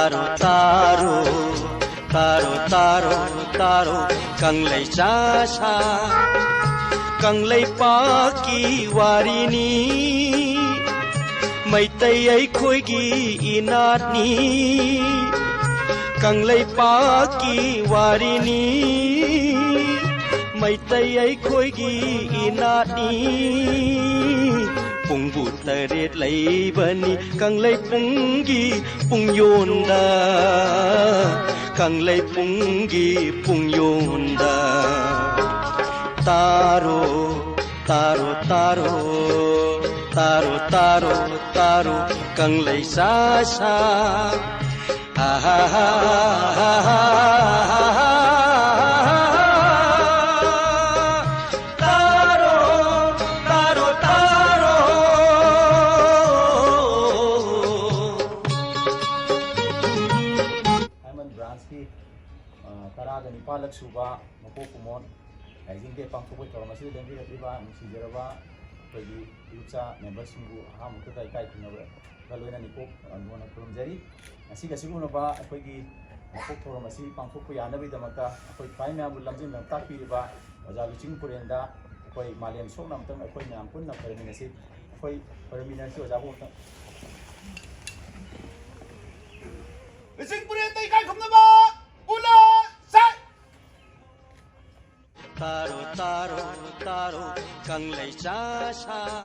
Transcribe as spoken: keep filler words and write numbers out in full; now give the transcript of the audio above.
ꯇꯥꯔꯣ, ꯇꯥꯔꯣ, ꯇꯥꯔꯣ, ꯇꯥꯔꯣ, ꯇꯥꯔꯣ, ꯀꯪꯂꯩ ꯆꯥꯁꯥ꯫ ꯀꯪꯂꯩꯄꯥꯛꯀꯤ ꯋꯥꯔꯤꯅꯤ, ꯃꯩꯇꯩ ꯑꯩꯈꯣꯏꯒꯤ ꯏꯅꯥꯠꯅꯤ꯫ ꯀꯪꯂꯩꯄꯥꯛꯀꯤ ꯋꯥꯔꯤꯅꯤ, ꯃꯩꯇꯩ ꯑꯩꯈꯣꯏꯒꯤ ꯏꯅꯥꯠꯅꯤ꯫ ꯄꯨꯡꯕꯨ ꯇꯔꯦꯠ ꯂꯩꯕꯅꯤ ꯀꯪꯂꯩꯄꯨꯡꯒꯤ ꯄꯨꯡꯌꯣꯟꯗ, ꯀꯪꯂꯩꯄꯨꯡꯒꯤ ꯄꯨꯡꯌꯣꯟꯗ꯫ ꯇꯥꯔꯣ, ꯇꯥꯔꯣ, ꯇꯥꯔꯣ, ꯇꯥꯔꯣ, ꯇꯥꯔꯣ, ꯇꯥꯔꯣ, ꯀꯪꯂꯩ ꯆꯥꯁꯥ꯫ ꯇꯥꯔꯣ, ꯇꯥꯔꯣ, ꯇꯥꯔꯣ꯫ ꯍꯥꯏꯃꯟ ꯕ꯭ꯔꯥꯟꯁꯀꯤ, ꯑ, ꯇꯔꯥꯒ ꯅꯤꯄꯥꯜꯂꯛ ꯁꯨꯕ ꯃꯄꯣꯛ ꯀꯨꯝꯑꯣꯟ ꯔꯥꯏꯖꯤꯡ ꯗꯦ ꯄꯥꯡꯊꯣꯛꯄꯒꯤ ꯊꯧꯔꯝ ꯑꯁꯤꯗ ꯂꯦꯡꯕꯤꯔꯛꯂꯤꯕ ꯅꯨꯡꯁꯤꯖꯔꯕ ꯑꯩꯈꯣꯏꯒꯤ ꯏꯔꯨꯞꯆꯥ ꯃꯦꯝꯕꯔꯁꯤꯡꯕꯨ ꯑꯍꯥꯟꯕꯃꯛꯇꯗ ꯏꯀꯥꯏ ꯈꯨꯝꯅꯕꯒ ꯂꯣꯏꯅꯅ ꯏꯀꯣꯛ ꯅꯣꯟꯅ ꯈꯨꯔꯨꯝꯖꯔꯤ꯫ ꯉꯁꯤꯒ ꯑꯁꯤꯒꯨꯝꯂꯕ ꯑꯩꯈꯣꯏꯒꯤ ꯃꯄꯣꯛ ꯊꯧꯔꯝ ꯑꯁꯤ ꯄꯥꯡꯊꯣꯛꯄ ꯌꯥꯅꯕꯒꯤꯗꯃꯛꯇ ꯑꯩꯈꯣꯏ ꯈ꯭ꯋꯥꯏ ꯃꯌꯥꯝꯕꯨ ꯂꯝꯖꯤꯡꯗꯨꯅ ꯇꯥꯛꯄꯤꯔꯤꯕ ꯑꯣꯖꯥ ꯂꯨꯆꯤꯡ ꯄꯨꯔꯦꯟꯗ ꯑꯩꯈꯣꯏ ꯃꯥꯂꯦꯝ ꯁꯣꯛꯅ ꯑꯃꯨꯛꯇꯪ ꯑꯩꯈꯣꯏ ꯃꯌꯥꯝ ꯄꯨꯟꯅ ꯈꯣꯏꯔꯝꯃꯤꯟꯅꯁꯤ꯫ ꯑꯩꯈꯣꯏ ꯈꯣꯏꯔꯝꯃꯤꯟꯅꯁꯤ ꯑꯣꯖꯥꯕꯨ ꯑꯃꯨꯛꯇꯪ꯫ ꯂꯨꯆꯤꯡ ꯄꯨꯔꯦꯟꯗ ꯏꯀꯥꯏ ꯈꯨꯝꯅꯕ ꯎꯂꯥ ꯁꯥꯏ꯫ ꯇꯥꯔꯣ, ꯇꯥꯔꯣ, ꯇꯥꯔꯣ, ꯀꯪꯂꯩ ꯆꯥꯁꯥ꯫